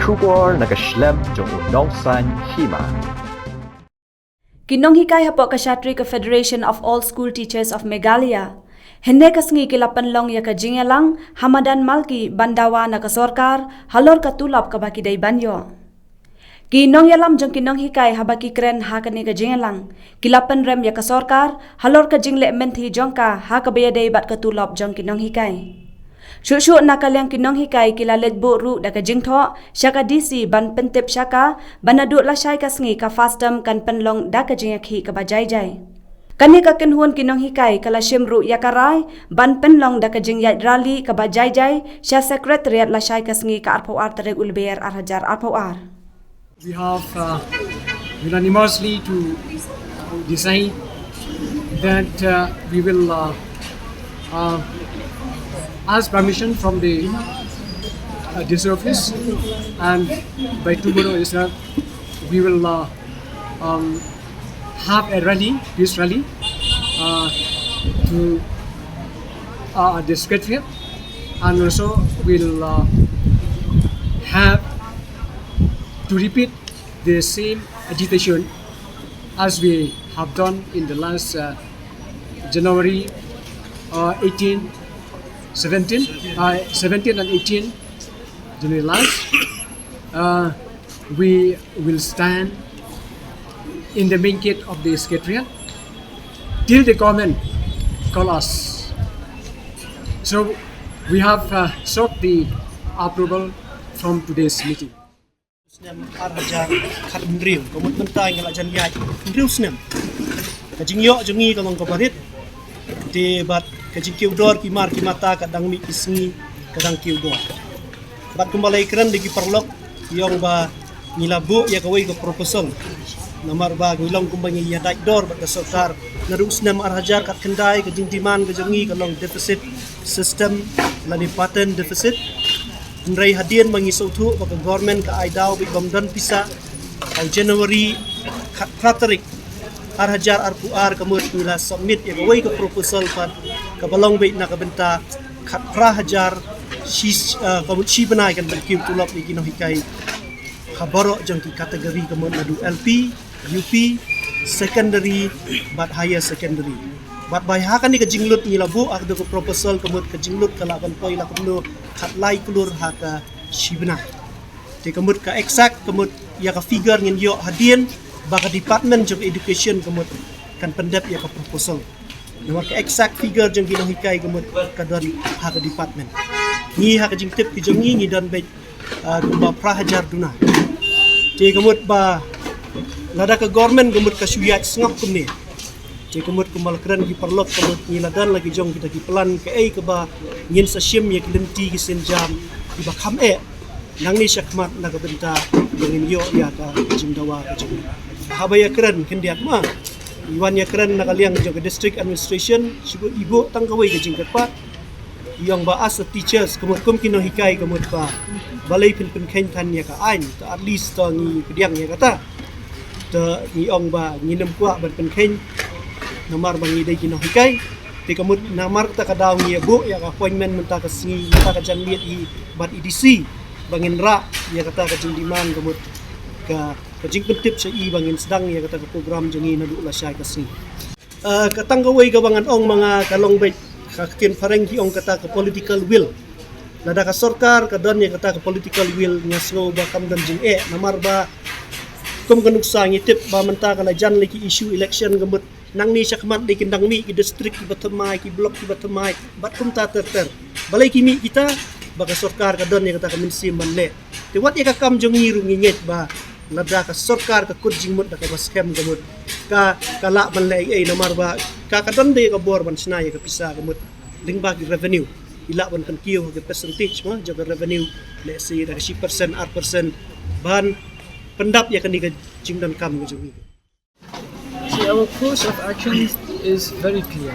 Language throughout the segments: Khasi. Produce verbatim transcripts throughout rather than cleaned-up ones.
Khubor na ka shlem jong u nongsan hima. Ki nonghikai hapoh ka shatri ka Federation of All School Teachers of Meghalaya hynne ka sngi ki la pynlong ïa ka jingïalang ha madan Malki ban dawa na ka sorkar halor ka tulop kaba ki dei ban ïoh. Ki nongïalam jong ki nonghikai haba ki kren ha kane ka jingïalang ki la pynrem ïa ka sorkar halor ka jingleh mynthi jong ka ha kaba ïadei bad ka tulop jong ki nonghikai. Shuh shuh na ka liang ki nonghikai ki la leit buh ruh da ka jingthoh sha ka D C ban pyntip sha ka ba naduh lashai ka sngi ka FAST term kan pynlong da ka jingïakhih kaba jai jai. Kane ka kynhun ki nonghikai ka la shim ruh ïa ka rai ban pynlong da ka jingïaid rally kaba jai jai sha Secretariat lashai ka sngi ka arphew ar tarik u Lber ar hajar arphew ar. We have uh, unanimously to decide that uh, we will uh, uh, ask permission from the uh, D C office, and by tomorrow itself we will uh, um, have a rally, peace rally, uh, to uh, the Secretariat, and also we'll uh, have to repeat the same agitation as we have done in the last uh, January uh, eighteen, seventeen, uh, seventeen and eighteen, January last. Uh, we will stand in the main gate of the Secretariat till the government call us. So we have uh, sought the approval from today's meeting. Snem ar hajar khathynriew, ka mut mynta ngi la jan ïaid hynriew snem. Ka jingïoh jong ngi ka long kaba rit. Te bad ka jingkiew dor ki mar ki mata ka dang mih ki sngi ka dang kiew dor. Bad kumba la ïakren da ki paralok, ngi ong ba ngi la buh ïa kawei ka proposal. Namar ba ngi long kumba ngi ïadait dor bad ka sorkar. Naduh snem ar hajar khatkhyndai ka jingdemand ka jong ngi ka long deficit system lane pattern deficit. Hynrei hadien ba ngi sngewthuh ba ka government ka ai daw bad bym don pisa, ha u January khatphra tarik ar hajar arphew ar ka mut ngi la submit ïa kawei ka proposal pat kaba long beit na ka bynta khatphra hajar shi, eh, ka mut shi bnai kan ban kiew tulop ïa ki nonghikai ha baroh jong ki category ka mut naduh L P, U P, secondary bad higher secondary. Bad bai ha kane ka jinglut ngi la buh ha ka proposal ka mut ka jinglut ka lah ban poi la kumno khatlai klur ha ka shi bnai. Te ka mut ka exact ka mut ïa ka figure ngin ïoh hadien ba ka department jong education ka mut kan pyndep ïa ka proposal. Namar ka exact figure jong ki nonghikai ka mut ka don ha ka department. Ngi ha ka jingtip ki jong ngi ngi don beit ah, kumba phra hajar duna. Te ka mut ba lada ka government ka mut ka shu ïaid sngap kumne. Te ka mut kumba la kren ki paralok ka mut ngi la don la ki jong kita ki plan kaei kaba ngin sa shim ïa ki lynti ki sienjam kiba kham eh. Nangne shakhmat na ka bynta ba ngin ïoh ïa ka jingdawa ka jong ngi. Haba ïakren khyndiat ma, i wan ïakren na ka liang jong ka district administration, shibun i buh tang kawei ka jingkyrpad. I ong ba as a teachers, ka mut kum ki nonghikai ka mut ba balei phin pynkheiñ than ïa ka aiñ, to at least to ngi pdiang ïa kata. To ngi ong ba ngin ym kwah ban pynkheiñ namar ba ngi dei ki nonghikai. Te ka mut namar kata ka daw ngi ïa buh ïa ka appointment mynta ka sngi, mynta ka janmiet hi bad i D C ba ngin rah ïa kata ka jingdemand ka mut ka, ka jingpyntip sha i ba ngin sdang ïa kata ka program jong ngi naduh lashai ka sngi. Ah, ka tang kawei kaba ngan ong ma nga ka long beit ka ktien phareng ki ong kata ka political will. Lada ka sorkar ka don ïa kata ka political will nga sngew ba kam don jingeh namar ba kum ka nuksa ngi tip ba mynta ka la jan lei ki issue election ka mut nangne shakhmat dei kin dang mih ki district kiba thymmai, ki block kiba thymmai bad kumta ter ter. Balei ki mih kita ba ka sorkar ka don ïa kata ka mynsiem ban leh. Te wat ïa ka kam jong ngi ruh ngi ngeit ba lada ka sorkar ka kut jingmut da kaba skhem ka mut ka, ka lah ban leh ei ei namar ba ka, ka don de ka bor ban shna ïa ka pisa ka mut lyngba ki revenue. I lah ban pynkiew ha ka percentage ma jong ka revenue, let's say da ka shi percent, ar percent ban pyndap ïa kane ka jingdonkam ka jong ngi. See, our course of action is very clear.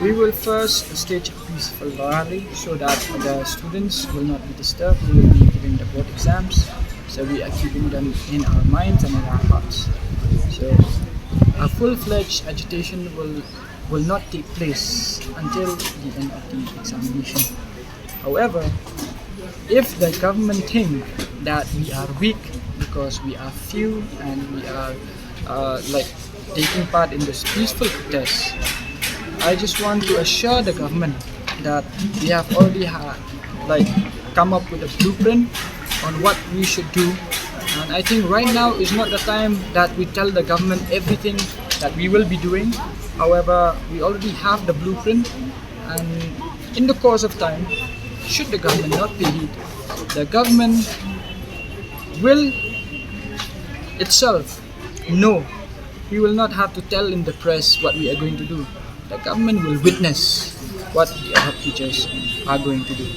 We will first stage a peaceful rally so that the students will not be disturbed. They will be giving the board exams, so we are keeping them in our minds and in our hearts. So, a full-fledged agitation will, will not take place until the end of the examination. However, if the government think that we are weak because we are few and we are uh, like taking part in this peaceful protest. I just want to assure the government that we have already had like come up with a blueprint on what we should do. And I think right now is not the time that we tell the government everything that we will be doing. However, we already have the blueprint, and in the course of time, should the government not pay heed, the government will itself know. We will not have to tell in the press what we are going to do. The government will witness what the ad hoc teachers are going to do.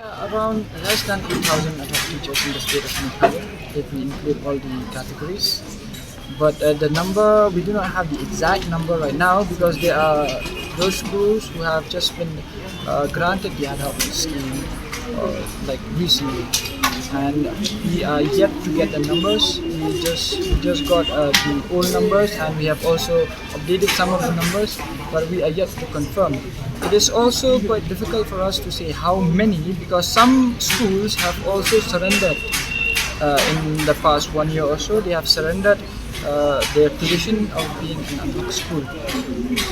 Around less than eight thousand ad hoc teachers in the state of Meghalaya, if we include all the categories. But uh, the number, we do not have the exact number right now because there are those schools who have just been uh, granted the ad hoc scheme uh, like recently, and we are yet to get the numbers. We just we just got uh, the old numbers, and we have also updated some of the numbers, but we are yet to confirm. It is also quite difficult for us to say how many because some schools have also surrendered uh, in the past one year or so. They have surrendered uh, their position of being an ad hoc school.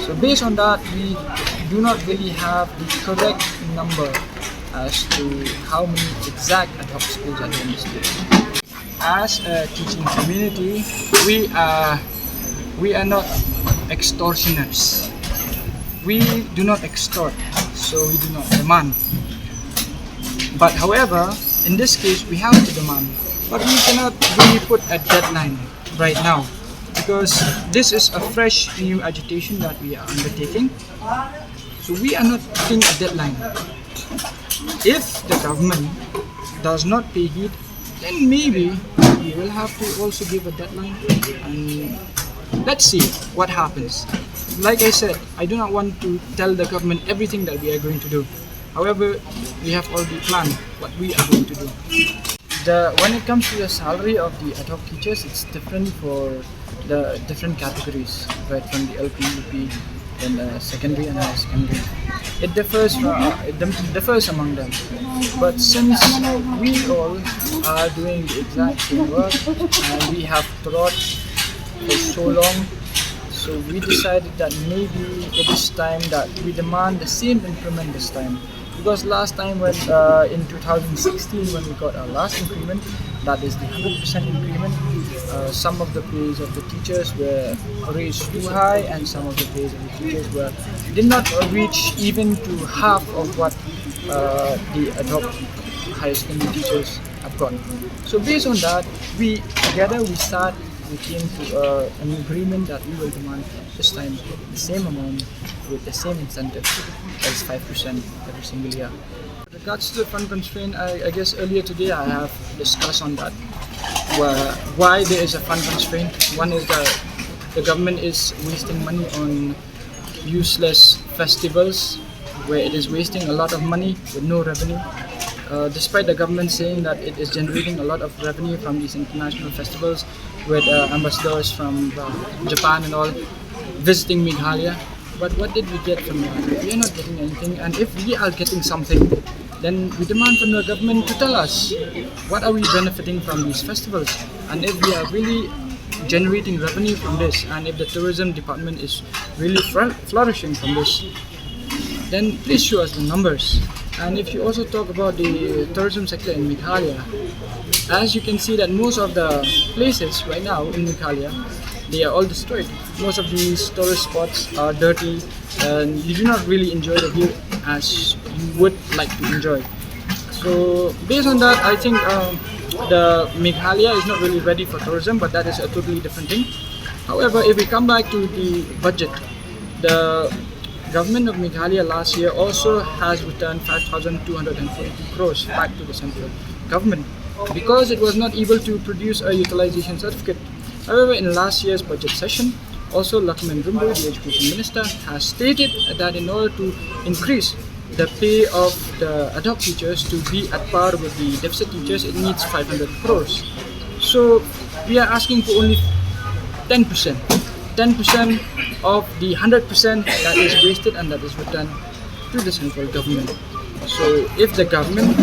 So based on that, we do not really have the correct number as to how many exact ad hoc schools are there in the state. As a teaching community, we are we are not extortioners. We do not extort, so we do not demand. But however, in this case, we have to demand. But we cannot really put a deadline right now because this is a fresh new agitation that we are undertaking. So we are not putting a deadline. If the government does not pay heed, then maybe we will have to also give a deadline. And let's see what happens. Like I said, I do not want to tell the government everything that we are going to do. However, we have already planned what we are going to do. The, when it comes to the salary of the ad hoc teachers, it's different for the different categories, right, from the L P, U P, then uh, secondary and higher secondary. It differs from uh, it dim- differs among them. But since we all are doing the exact same work and we have trod for so long, so we decided that maybe it is time that we demand the same increment this time. Because last time when uh, in two thousand sixteen when we got our last increment, that is the hundred percent increment, uh, some of the pays of the teachers were raised too high, and some of the pays of the teachers were did not reach even to half of what uh, the ad hoc higher secondary teachers have got. So based on that, we together we start we came to uh, an agreement that we will demand this time the same amount with the same incentive as five percent every single year. With regards to the fund constraint, I, I guess earlier today I have discussed on that, where, why there is a fund constraint. One is that the government is wasting money on useless festivals where it is wasting a lot of money with no revenue. Uh, despite the government saying that it is generating a lot of revenue from these international festivals with uh, ambassadors from uh, Japan and all visiting Meghalaya, but what did we get from that? We are not getting anything, and if we are getting something, then we demand from the government to tell us what are we benefiting from these festivals, and if we are really generating revenue from this, and if the tourism department is really fl- flourishing from this, then please show us the numbers. And if you also talk about the tourism sector in Meghalaya, as you can see that most of the places right now in Meghalaya, they are all destroyed. Most of these tourist spots are dirty, and you do not really enjoy the view as you would like to enjoy. So based on that, I think um, the Meghalaya is not really ready for tourism, but that is a totally different thing. However, if we come back to the budget, the government of Meghalaya last year also has returned five thousand two hundred forty-two crores back to the central government because it was not able to produce a utilization certificate. However, in last year's budget session, also Lakman Rymbui, the education minister, has stated that in order to increase the pay of the ad hoc teachers to be at par with the deficit teachers, it needs five hundred crores. So we are asking for only ten percent, ten percent of the hundred percent that is wasted and that is returned to the central government. So if the government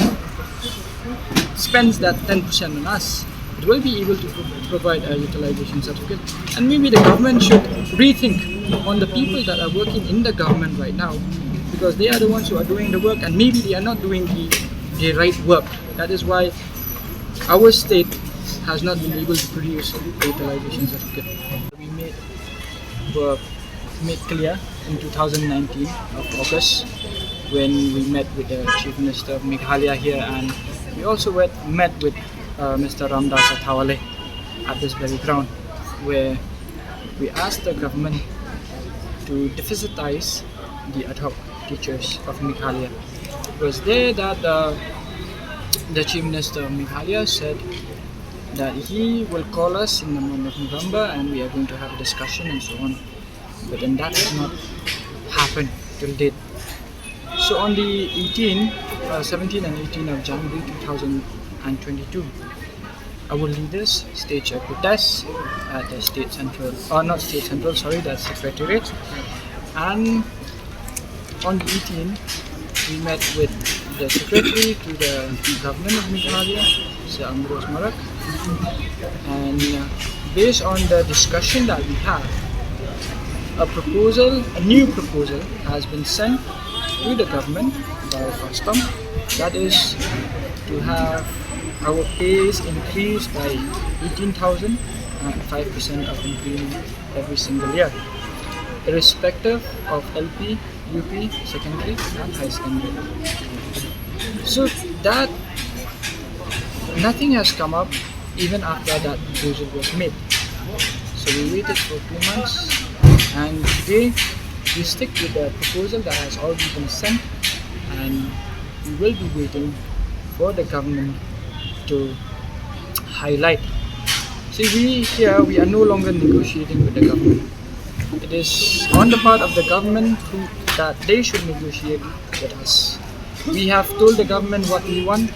spends that ten percent on us, it will be able to pro- provide a utilization certificate. And maybe the government should rethink on the people that are working in the government right now, because they are the ones who are doing the work, and maybe they are not doing the, the right work. That is why our state has not been able to produce a utilization certificate. We made were made clear in two thousand nineteen of August, when we met with the Chief Minister of Meghalaya here, and we also went, met with uh, Mister Ramdas Athawale at this very ground, where we asked the government to deficitize the ad hoc teachers of Meghalaya. It was there that uh, the Chief Minister of Meghalaya said that he will call us in the month of November and we are going to have a discussion and so on. But then that has not happened till date. So on the eighteen, uh, seventeen and eighteen of January two thousand twenty-two, our leaders staged a protest at the state central, or not state central, sorry, the secretariat. And on the eighteen, we met with the secretary to the government of Meghalaya, Sir Ambrose Marak. And uh, based on the discussion that we had, a proposal, a new proposal has been sent to the government by FASTOM. That is to have our pays increased by eighteen thousand and five percent of increment every single year, irrespective of L P, U P, secondary and high secondary. So that nothing has come up even after that proposal was made. So we waited for two months, and today we stick with the proposal that has already been sent, and we will be waiting for the government to highlight. See, we here, we are no longer negotiating with the government. It is on the part of the government who, that they should negotiate with us. We have told the government what we want.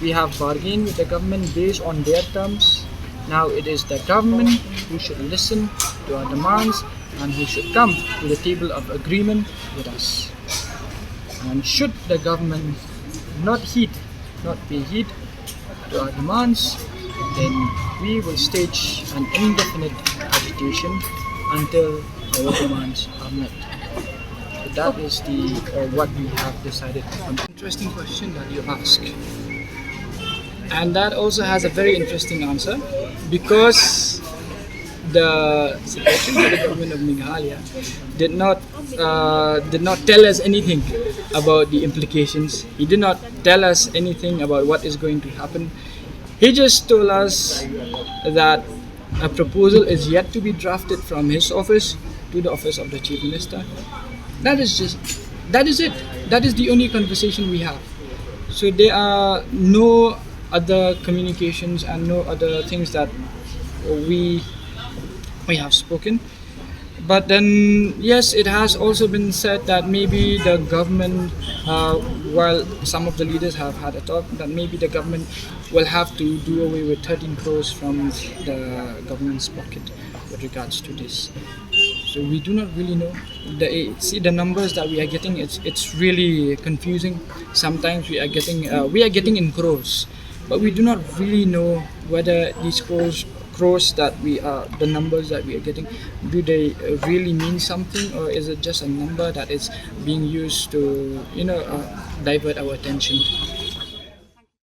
We have bargained with the government based on their terms. Now it is the government who should listen to our demands and who should come to the table of agreement with us. And should the government not heed, not pay heed to our demands, then we will stage an indefinite agitation until our demands are met. So that is the uh, what we have decided. Interesting question that you ask, and that also has a very interesting answer, because the secretary to the government of Meghalaya did not uh, did not tell us anything about the implications. He did not tell us anything about what is going to happen. He just told us that a proposal is yet to be drafted from his office to the office of the chief minister. That is just, that is it. That is the only conversation we have. So there are no other communications and no other things that we we have spoken. But then, yes, it has also been said that maybe the government, uh, while some of the leaders have had a talk, that maybe the government will have to do away with thirteen crores from the government's pocket with regards to this. So we do not really know. The, see, the numbers that we are getting, it's it's really confusing. Sometimes we are getting uh, we are getting in crores, but we do not really know whether these crores crores that we are, the numbers that we are getting, do they uh, really mean something, or is it just a number that is being used to, you know, uh, divert our attention?